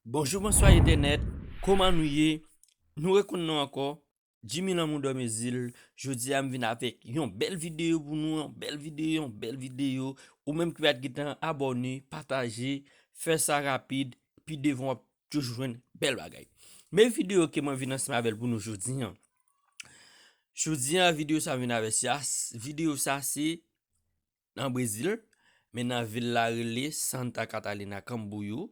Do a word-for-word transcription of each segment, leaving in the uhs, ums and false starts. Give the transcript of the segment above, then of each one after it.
Bonjou, bonswa entènèt. Kòman nou ye? Nou rekonn nou ankò. Jimmy Lanmou Dòmezil. Jodi a m vin avèk yon bèl videyo pou nou, yon bèl videyo, yon bèl videyo. Ou menm ki pa t gentan abòne, pataje, fè sa rapid, pi devan w ap toujou jwenn bèl bagay. Men videyo ke mwen vin ansanm avè l pou nou jodi a. Jodi a videyo sa vin avè sa, videyo sa se nan Brezil, men nan vil la rele Santa Catarina, Camboriú.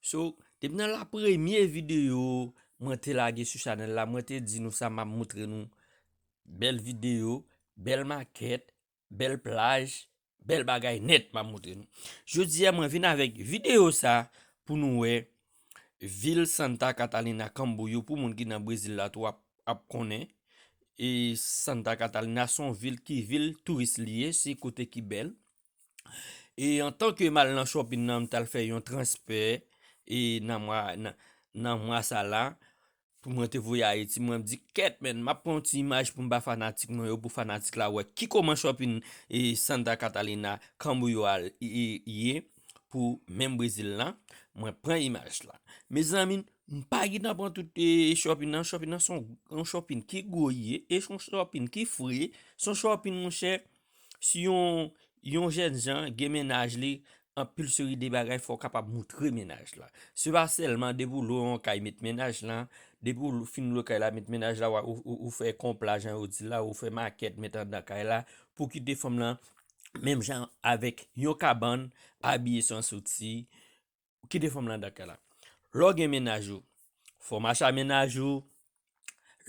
So, depi nan la premye videyo mwen te lage sou chanèl la, mwen te di nou sa, m ap moutre nou bèl videyo, bèl makèt, bèl plaj, bèl bagay nèt m ap moutre nou. Jodi a mwen vin avèk videyo sa pou nou wè vil Santa Catarina, Camboriú, pou moun ki nan Brezil la tou ap, ap konnen. E Santa Catarina se yon vil ki vil touris li ye, se kote ki bèl. E antanke m al nan shopping nan, m t al fè yon transfè e nan mwa, nan, nan mwa sa la, pou mwen te voye Ayiti, mwen m di, kèt, men, m ap pran yon ti imaj pou m ba fanatik mwen yo, pou fanatik la wè ki kòman shopping e Santa Catarina, Camboriú a, e, e, ye, pou menm Brezil la. Mwen pran imaj la. Mezanmi, m pa gentan pran tout e, shopping nan. Shopping nan se yon, yon shopping ki gwo ye, e se yon shopping ki fre, se yon shopping, monchè, si yon, yon jèn jan gen mennaj li, anpil seri de bagay fò w kapab moutre mennaj la. Se pa sèlman depi w lwe yon kay met mennaj la, depi w fin lwe kay la met mennaj la, w, ou, ou, ou fè konpla jan yo di la, ou fè makèt met anndan kay la, pou kite fanm lan menm jan avèk yon kabann, abiye san soti, kite fanm lan anndan kay la. Lè w gen mennaj ou, fò w mache a mennaj ou,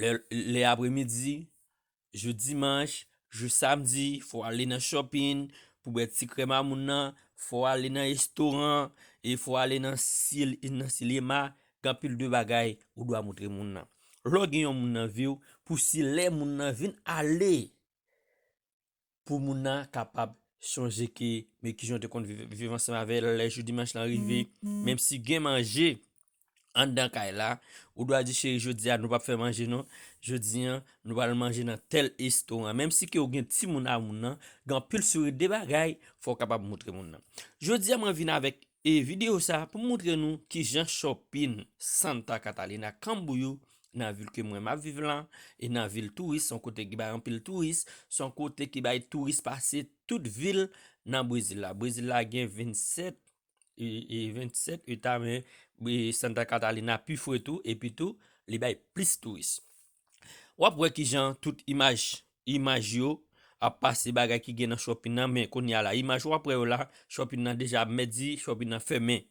lè, lè apremidi, jou dimanch, jou samdi, fò w ale nan shopping pou bwè ti krèm a moun nan, fò w ale nan restoran, e fò w ale nan, nan sinema, gen anpil de bagay ou dwa moutre moun nan. Lè w gen yon moun nan vi w, pou si lè moun nan vin ale, pou moun nan kapab chonje ke, men kijan w te konn viv, viv ansanm avè l, lè jou dimanch lan rive, menm si gen manje anndan kay la, ou dwa di, cheri, jodi a nou p ap fè manje non, jodi a nou pral manje nan tèl restoran. Menm si ke w gen timoun a moun nan, gen anpil seri de bagay fò w kapab moutre moun nan. Jodi a mwen vin avèk e videyo sa pou moutre nou kijan shopping Santa Catarina, Camboriú, nan vil ke mwen m ap viv lan, e nan vil touris, se yon kote ki bay anpil touris, se yon kote ki bay touris pase tout vil nan Brezil la. Brezil la gen vennsèt, e, e vennsèt eta, men, e, Santa Catarina pi fre tou, epi tou, li bay plis touris. W ap wè kijan tout imaj, imaj yo ap pase bagay ki gen nan shopping nan, men kounye a la, imaj w ap wè yo la, shopping nan deja mèt di, shopping nan fèmen.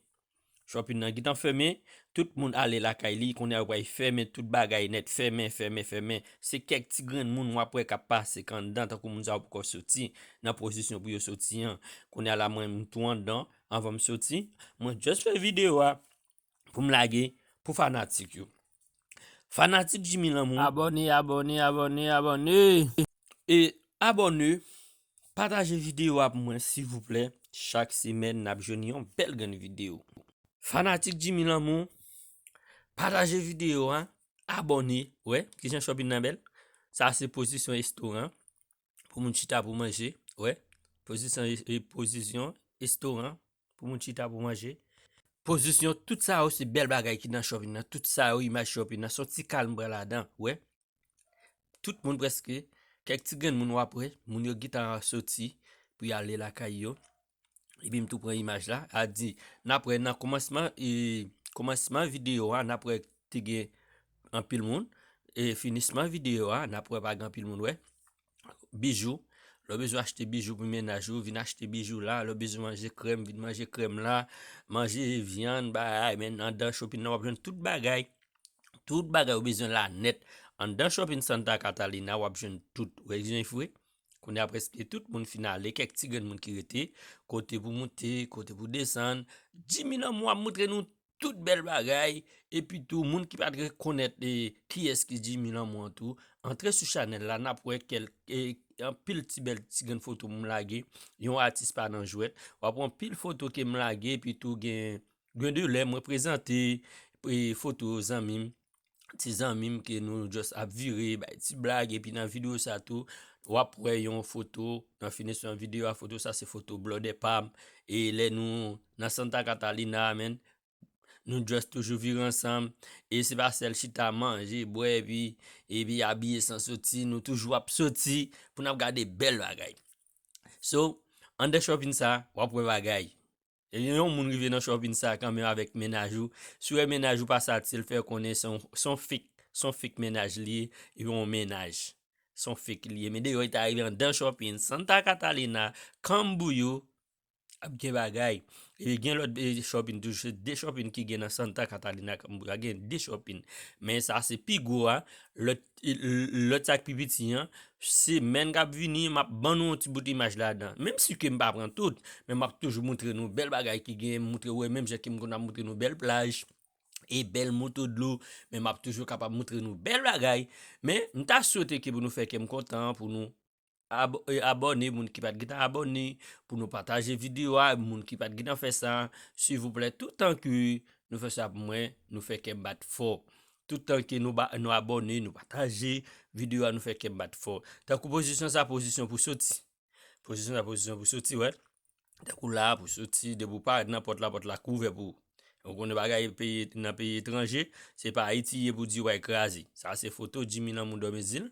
Shopping nan gentan fèmen, tout moun ale lakay li, kounye a yo pral fèmen tout bagay nèt, fèmen, fèmen, fèmen. Se kèk ti grenn moun w ap wè k ap pase k anndan, tankou moun sa yo poko soti nan pozisyon pou yo soti an. Kounye a la, mwen, m tou anndan, anvan m soti, mwen just fè videyo a pou m lage pou fanatik yo. Fanatik Jimmy Lanmou. Abòne, abòne, abòne, abòne. E abòne, pataje videyo a pou mwen, silvouplè. Chak semèn, n ap jwenn yon bèl grenn videyo. Fanatik Jimmy Lanmou, pataje videyo a, abòne, wè, kijan shopping nan bèl. Sa se pozisyon restoran, pou moun chita pou manje, wè. Pozisyon, e, pozisyon restoran, pou moun chita pou manje. Pozisyon, tout sa yo se bèl bagay ki nan shopping nan, tout sa yo imaj shopping nan, se yon ti kal m pran ladan, wè. Tout moun prèske, kèk ti grenn moun w ap wè, moun yo gentan soti pou y ale lakay yo. Epi m tou pran imaj la, a di, n ap wè nan kòmansman, e, kòmansman videyo a, n ap wè te gen anpil moun, e finisman videyo a, n ap wè pa gen anpil moun, wè. Bijou, lè w bezwen achte bijou pou mennaj ou, vin achte bijou la, lè w bezwen manje krèm, vin manje krèm la, manje vyann, bagay, men anndan shopping nan w ap jwenn tout bagay. Tout bagay ou bezwen la nèt. Anndan shopping Santa Catarina, w ap jwenn tout. Ou wè, egzanp, wi. Kounye a prèske tout moun fin ale, kèk ti grenn moun ki rete, kote pou moute, kote pou desann. Jimmy Lanmou ap moutre nou tout bèl bagay, epi tou, moun ki pa t rekonèt, e, kiyès ki Jimmy Lanmou an tou, antre sou chanèl la, n ap wè kèl, e, anpil ti bèl ti grenn foto m lage, yon atis pa nan jwèt, w ap wè anpil foto ke m lage, epi tou gen Gen de lè mwen prezante, e, foto zanmi m, ti zanmi m ke nou just ap vire, bay ti blag, epi nan videyo sa tou, w ap wè yon foto, nan finisman videyo a, foto sa se foto blòdè pa m, e lè nou nan Santa Catarina, men, nou just toujou vire ansanm, e se pa sèl chita, manje, bwè, epi, epi abiye san soti, nou toujou ap soti pou n ap gade bèl bagay. So, anndan shopping sa, w ap wè bagay. E yon moun rive nan shopping sa kanmenm avèk mennaj ou. Si w wè mennaj ou pa satil, fè konnen se yon, se yon fake, se yon fake mennaj li ye, epi yon mennaj. Se yon fake li ye. Men deyò, li ta rive anndan shopping, Santa Catalina, Camboriú, ap gen bagay. E gen lòt, e, shopping toujou, se de shopping ki gen nan Santa Catalina, Camboriú, gen de shopping. Men sa se pi gwo a, lòt, e, lòt sa k pi piti an, semèn k ap vini, m ap ban nou yon ti bout imaj ladan. Menm si ke m pa pran tout, men m ap toujou moutre nou bèl bagay ki gen, moutre w menm jan ke m konn ap moutre nou bèl plaj, e bèl moto dlo, men m ap toujou kapab moutre nou bèl bagay. Men, m ta swete ke pou nou fè kè m kontan, pou nou ab-, e, abòne, moun ki pa t gentan abòne, pou nou pataje videyo a, moun ki pa t gentan fè sa, silvouplè, toutan ke nou fè sa pou mwen, nou fè kè m bat fò. Toutan ke nou ba, nou abòne, nou pataje videyo a, nou fè kè m bat fò. Tankou pozisyon sa, pozisyon pou soti. Pozisyon sa, pozisyon pou soti, wè. Tankou la, pou soti, depi w parèt nan pòt la, pòt la k ouvè pou ou. Ou konnen bagay peyi, nan peyi etranje, se pa Ayiti ye pou di w al kraze. Sa se foto Jimmy Lanmou Dòmezil.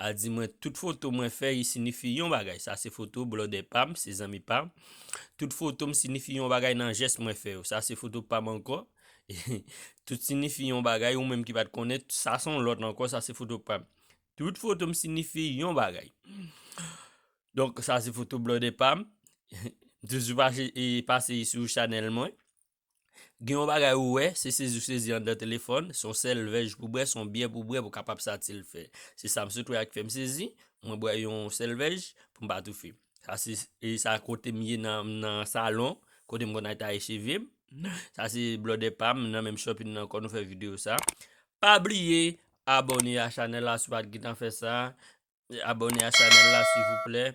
Al di mwen, tout foto mwen fè, li sinifi yon bagay. Sa se foto blòdè pa m, se zanmi pa m. Tout foto m sinifi yon bagay nan jès mwen fè yo. Sa se foto pa m ankò. Tout sinifi yon bagay, ou menm ki pa t konnen, sa se yon lòt ankò, sa se foto pa m. Tout foto m sinifi yon bagay. Donk, sa se foto blòdè pa m. M toujou pase, e, pase sou chanèl mwen. Gen yon bagay ou wè, se sezi w sezi anndan telefòn, se yon sèlvèj pou bwè, se yon byè pou bwè pou kapab satil fè. Se sa m sot wè a k fè m sezi, mwen bwè yon sèlvèj pou m pa toufe. Sa se, e sa kote m ye nan, nan salon, kote m konn al taye cheve m. Sa se blòdè pa m, nan menm shopping nan ankò nou fè videyo sa. Pa bliye abòne a chanèl la si w pa t gentan fè sa. Abòne a chanèl la, silvouplè.